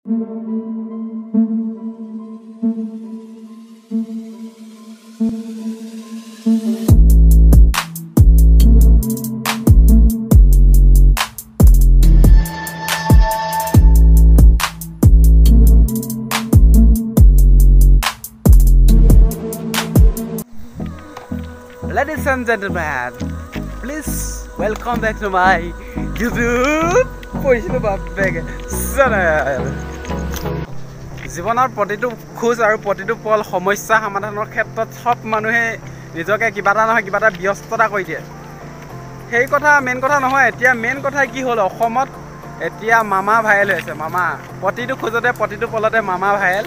Ladies and gentlemen, please welcome back to my YouTube channel. জীৱনৰ প্ৰতিটো খোজ আৰু প্ৰতিটো পল সমস্যা সমাধানৰ ক্ষেত্ৰত সব মানুহে নিজকে কিবা এটা নহয় কিবা এটা ব্যস্ততা কৰি দিয়ে। সেই কথা মেইন কথা নহয়। এতিয়া মেইন কথা কি হ'ল, অসমত এতিয়া মামা ভাইৰেল হৈ আছে। মামা প্ৰতিটো খোজতে প্ৰতিটো পলতে মামা ভাইৰেল।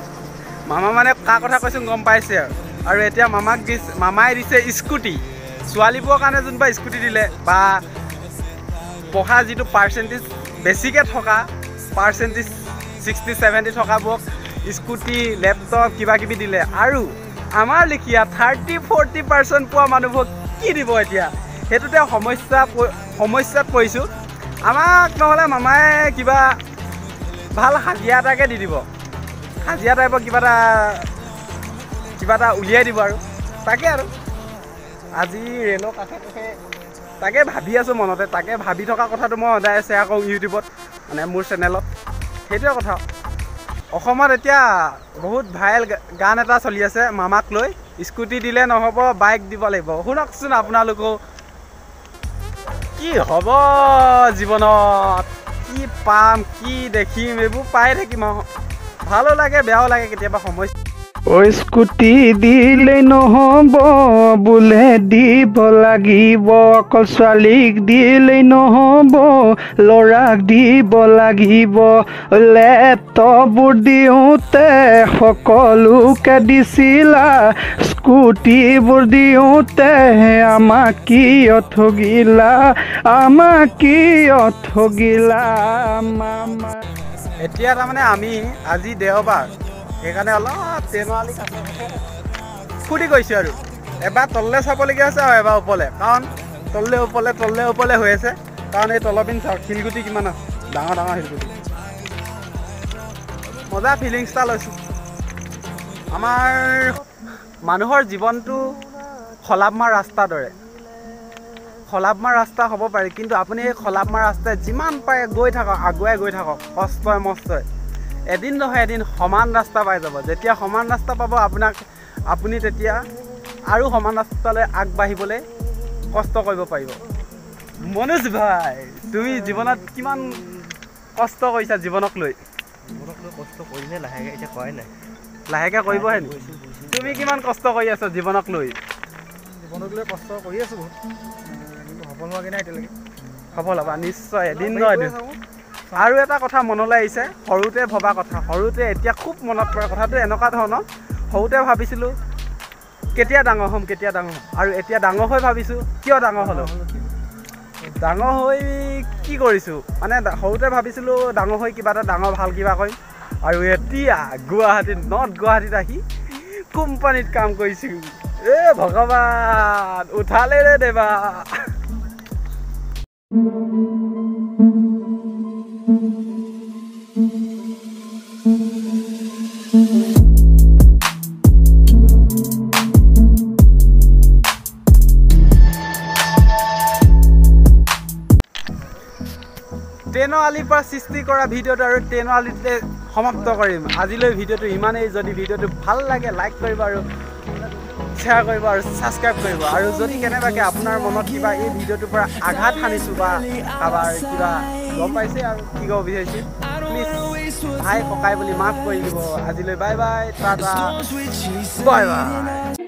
মামা মানে কাৰ কথা কৈছোঁ গম পাইছে আৰু। আৰু এতিয়া মামাক দিছে, মামাই দিছে স্কুটি। ছোৱালীবোৰৰ কাৰণে যোনবা স্কুটি দিলে বা পঢ়া যিটো পাৰ্চেণ্টেজ বেছিকৈ থকা, পাৰ্চেণ্টেজ 60-70 থকাবোৰক স্কুটি, লেপটপ কিবা কিবি দিলে। আৰু আমাৰ লেখীয়া 30-40% পোৱা মানুহবোৰক কি দিব এতিয়া? সেইটোতে সমস্যাত পৰিছোঁ। আমাক নহ'লে মামাই কিবা ভাল হাজিৰা এটাকে দি দিব, হাজিৰা টাইপৰ কিবা এটা উলিয়াই দিব আৰু। তাকে আৰু আজি ৰেলৰ কাষে কাষে তাকে ভাবি আছোঁ মনতে। তাকে ভাবি থকা কথাটো মই সদায় শ্বেয়াৰ কৰোঁ ইউটিউবত, মানে মোৰ চেনেলত। সেইটোৱে কথা। অসমত এতিয়া বহুত ভাইৰেল গান এটা চলি আছে মামাক লৈ, স্কুটি দিলে নহ'ব বাইক দিব লাগিব। শুনকচোন আপোনালোকেও, কি হ'ব জীৱনত, কি পাম কি দেখিম, এইবোৰ পাই থাকিম। ভালো লাগে বেয়াও লাগে কেতিয়াবা সমস্যা। ঐ স্কুটি দিলে নহ'ব বোলে দিব লাগিব, অকল ছোৱালীক দিলে নহ'ব ল'ৰাক দিব লাগিব। লেপটপবোৰ দিওঁতে সকলোকে দিছিলা, স্কুটিবোৰ দিওঁতে আমাক কিয় ঠগিলা, আমাক কিয় ঠগিলা মামা। এতিয়া তাৰমানে আমি আজি দেওবাৰ, সেইকাৰণে অলপ ট্ৰেইনৰ আলি কাষে কাষে ফূৰ্তি কৰিছোঁ আৰু। এবাৰ তললৈ চাবলগীয়া হৈছে আৰু এবাৰ ওপৰলৈ, কাৰণ তললৈ ওপৰলৈ তললৈ ওপৰলৈ হৈ আছে। কাৰণ এই তলৰ পিন চাওক শিলগুটি কিমান আছে, ডাঙৰ ডাঙৰ শিলগুটি। মজা ফিলিংছ এটা লৈছোঁ। আমাৰ মানুহৰ জীৱনটো খলাবমা ৰাস্তাৰ দৰে। খলাবমা ৰাস্তা হ'ব পাৰে, কিন্তু আপুনি সেই খলাবমা ৰাস্তাই যিমান পাৰে গৈ থাকক, আগুৱাই গৈ থাকক, কষ্টই মষ্টই এদিন নহয় এদিন সমান ৰাস্তা পাই যাব। যেতিয়া সমান ৰাস্তা পাব আপোনাক, আপুনি তেতিয়া আৰু সমান ৰাস্তালৈ আগবাঢ়িবলৈ কষ্ট কৰিব পাৰিব। মনোজ ভাই, তুমি জীৱনত কিমান কষ্ট কৰিছা জীৱনক লৈ? জীৱনক লৈ কষ্ট কৰিহে লাহেকৈ, এতিয়া কৰাই নাই। লাহেকৈ কৰিবহে নি? তুমি কিমান কষ্ট কৰি আছা জীৱনক লৈ? জীৱনক লৈ কষ্ট কৰি আছোঁ বহুত, কিন্তু সফল হোৱাগৈ নাই এতিয়ালৈকে। সফল হ'বা নিশ্চয় এদিন নহয় এদিন। আৰু এটা কথা মনলৈ আহিছে, সৰুতে ভবা কথা, সৰুতে এতিয়া খুব মনত পৰে কথাটো এনেকুৱা ধৰণৰ। সৰুতে ভাবিছিলোঁ কেতিয়া ডাঙৰ হ'ম, কেতিয়া ডাঙৰ হ'ম, আৰু এতিয়া ডাঙৰ হৈ ভাবিছোঁ কিয় ডাঙৰ হ'লোঁ, ডাঙৰ হৈ কি কৰিছোঁ। মানে সৰুতে ভাবিছিলোঁ ডাঙৰ হৈ কিবা এটা ডাঙৰ ভাল কিবা কৰিম, আৰু এতিয়া গুৱাহাটীত, নৰ্থ গুৱাহাটীত আহি কোম্পানীত কাম কৰিছোঁ। এ ভগৱান, উঠালে ৰে দেৱা। ট্ৰেইনৰ আলিৰ পৰা সৃষ্টি কৰা ভিডিঅ'টো আৰু ট্ৰেইনৰ আলিতে সমাপ্ত কৰিম। আজিলৈ ভিডিঅ'টো ইমানেই। যদি ভিডিঅ'টো ভাল লাগে লাইক কৰিব আৰু শ্বেয়াৰ কৰিব আৰু ছাবস্ক্ৰাইব কৰিব। আৰু যদি কেনেবাকৈ আপোনাৰ মনত কিবা এই ভিডিঅ'টোৰ পৰা আঘাত সানিছোঁ বা কাৰোবাৰ কিবা গম পাইছে আৰু কি ক'ব বিচাৰিছোঁ, প্লিজ ভাই ককাই বুলি মাফ কৰি দিব। আজিলৈ bye bye, tata, bye bye.